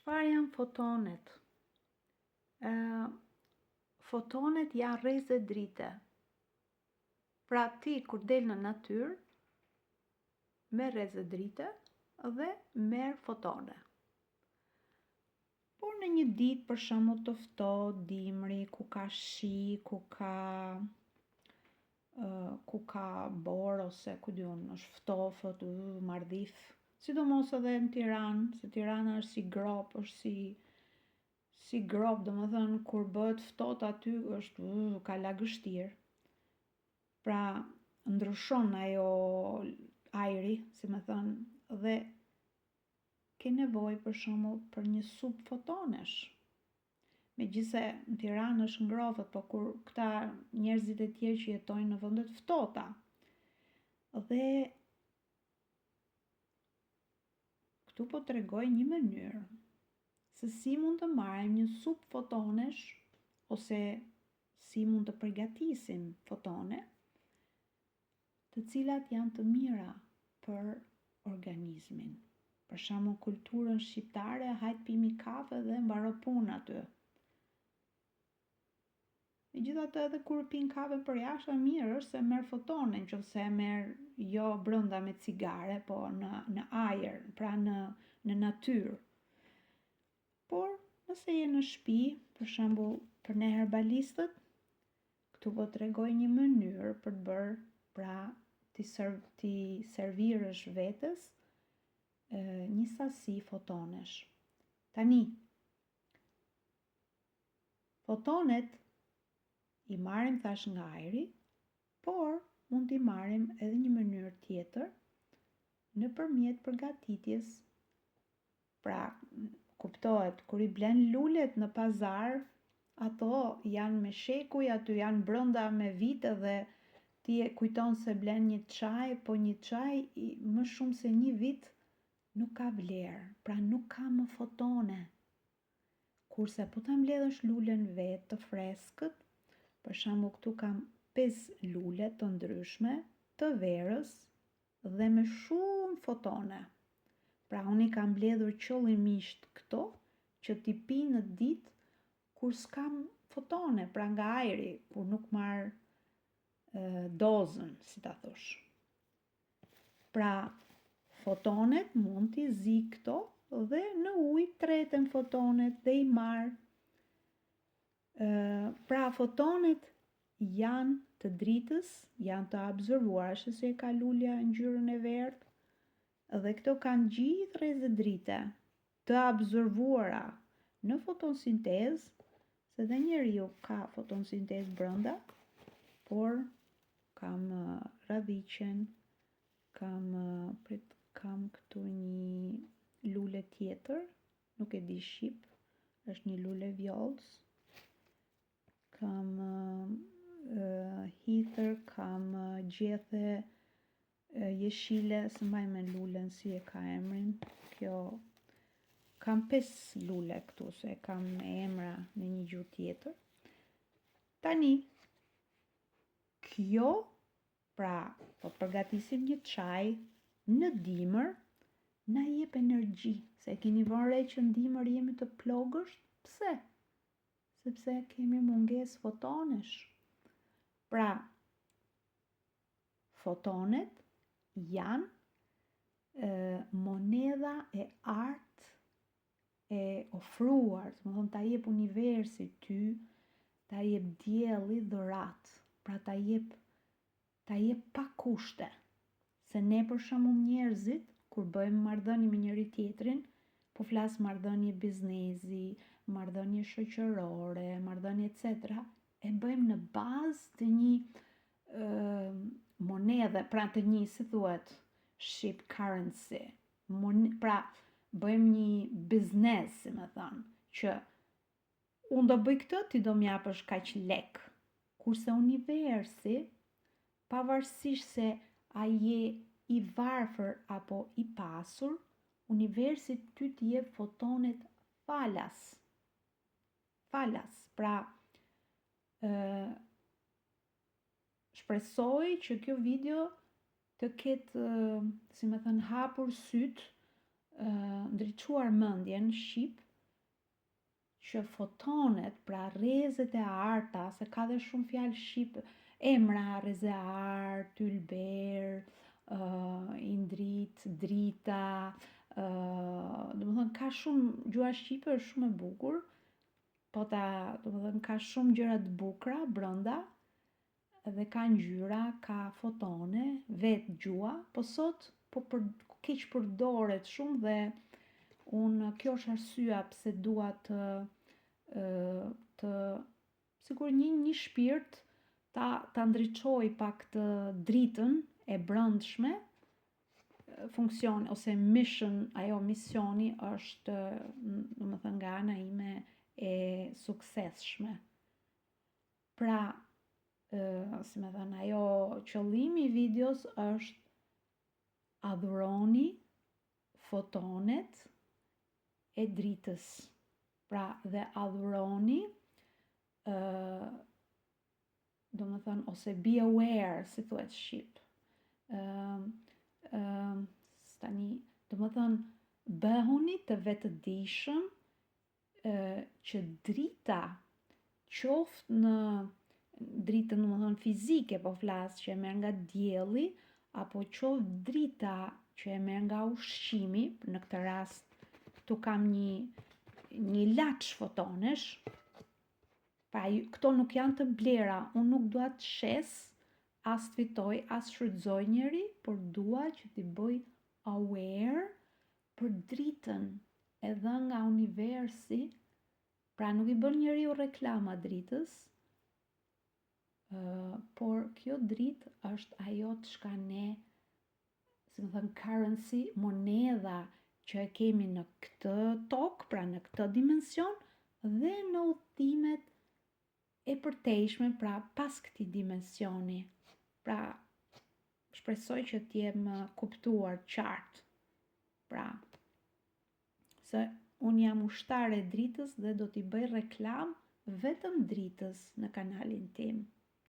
Çfarë janë fotonet? Ë fotonet janë rreze drite. Pra ti kur del në natyrë merr rreze drite dhe merr fotone. Por në një ditë për shembull të ftohtë dimri, ku ka shi, ku ka ku ka borë ose ku di unë, është ftofët, mardhif, sidomos edhe në Tiranë, se Tirana është si gropë, është si si gropë, domethënë kur bëhet ftohtë aty është ka lagështirë. Pra ndryshon ajo ajri, si me thënë, dhe ke nevojë për shembull për një supë fotonesh. Megjithëse në Tiranë është ngrohtë, po kur këta njerëzit e tjerë që jetojnë në vende të ftohta. Dhe këtu po tregoj një mënyrë se si mund të marrim një supë fotonesh ose si mund të përgatisim fotone të cilat janë të mira për organizmin. Për shembull kulturën shqiptare, hajt pimi kafe dhe mbaro punë aty. Megjithatë edhe kur pin kafe përjashta mirë është se merr fotone, në qoftë se e merr jo brenda me cigare, po në në ajër, pra në në natyrë. Por nëse je në shtëpi, për shembull për ne herbalistët, Këtu po tregoj një mënyrë për të bërë, pra t'i ser, t'i servirësh vetes një sasi fotonesh. Tani, fotonet i marrim thashë nga ajri, por mund t'i marrim edhe një mënyrë tjetër nëpërmjet përgatitjes Pra, kuptohet, kur i blen lulet në pazar, ato janë me shekuj aty, janë brenda me vite dhe ti e kujton se blen një çaj, po një çaj i më shumë se një vit nuk ka vlerë, pra nuk ka më fotone. Kurse po ta mbledhësh lulen vetë të freskët, për shembull këtu kam 5 lule të ndryshme të verës dhe me shumë fotone. Pra unë i kam mbledhur qëllimisht këto që t'i pi në ditë kur s'kam fotone, pra nga ajri, kur nuk marr dozën, si ta thosh. Pra, fotonet mund t'i zi këto dhe në ujë treten fotonet dhe i marr. Pra, fotonet janë të dritës, janë të absorbuara, ashtu si e ka lulja ngjyrën e verdhë, dhe këto kanë gjithë rreze drite të absorbuara në fotosintezë, se dhe njeriu ka fotosintezë brenda, por kam radhiqen, kam prit kam këtu një lule tjetër, nuk e di shqip, është një lule vjollcë. Kam hitër, kam gjethe jeshile, s'e mbaj mend lulen si e ka emrin. Kjo kam 5 lule këtu se e kam me emra në një gjuhë tjetër. Tani kjo pra po të përgatisim një çaj në dimër na jep energji, se e keni vënë re që në dimër jemi të plogësht, pse? Sepse kemi mungesë fotonesh. Pra, fotonet janë e, monedha e artë e ofruar, domethënë ta jep universi ty, ta jep dielli dhuratë, pra ta jep ta jep pa kushte. Se ne për shembull njerëzit kur bëjmë marrëdhënie me njëri tjetrin, po flas marrëdhënie biznesi, marrëdhënie shoqërore, marrëdhënie etc., e bëjmë në bazë të një ë monedhe, pra të një, si thuhet, shqip currency. Mon, pra bëjmë një biznes, si me thënë, që Unë do bëj këtë, ti do m'japësh kaq lek. Kurse universi, pavarësisht se a je i varfër apo i pasur, universi ty të jep fotonet falas. Falas. Pra, ë shpresoj që kjo video të ketë, si me thënë, hapur sytë, ndriçuar mendjen shqip. që fotonet, pra rrezet e arta, se ka dhe shumë fjalë shqip, emra, rreze artë, ylber, uh, indrit, drita, uh, domethënë ka shumë, gjuha shqipe është shumë e bukur, po ta, domethënë ka shumë gjëra të bukura brenda, dhe ka ngjyra, ka fotone, vetë gjuha, po sot po për, keqpërdoret shumë dhe unë kjo është arsyeja pse dua të të sikur një një shpirt ta ta ndriçoj pak të dritën e brendshme funksion ose mission, ajo misioni është, domethënë nga ana ime e suksesshme. Pra, si me thënë, ajo qëllimi i videos është adhuroni fotonet e dritës. Pra, dhe adhuroni, ë domethënë, ose be aware, si thuhet shqip. Ë ë tani, domethënë, bëhuni të vetëdijshëm që drita qoftë në dritën domethënë fizike po flas që e merr nga dielli apo qoftë drita që e merr nga ushqimi, në këtë rast këtu kam një një ilaç fotonesh. Pra këto nuk janë të blera, unë nuk dua të shes, as të fitoj, as shfrytëzoj njeri, por dua që t'i bëj aware për dritën e dhënë nga universi, pra nuk i bën njeriu reklama dritës, uh, por kjo dritë është ajo çka ne, si me thënë, currency, monedha që e kemi në këtë tokë, pra në këtë dimension, dhe në udhëtimet e përtejshme, pra pas këtij dimensioni. Pra, shpresoj që të jem kuptuar qartë. Pra, se unë jam ushtare e dritës dhe do t'i bëj reklam vetëm dritës në kanalin tim.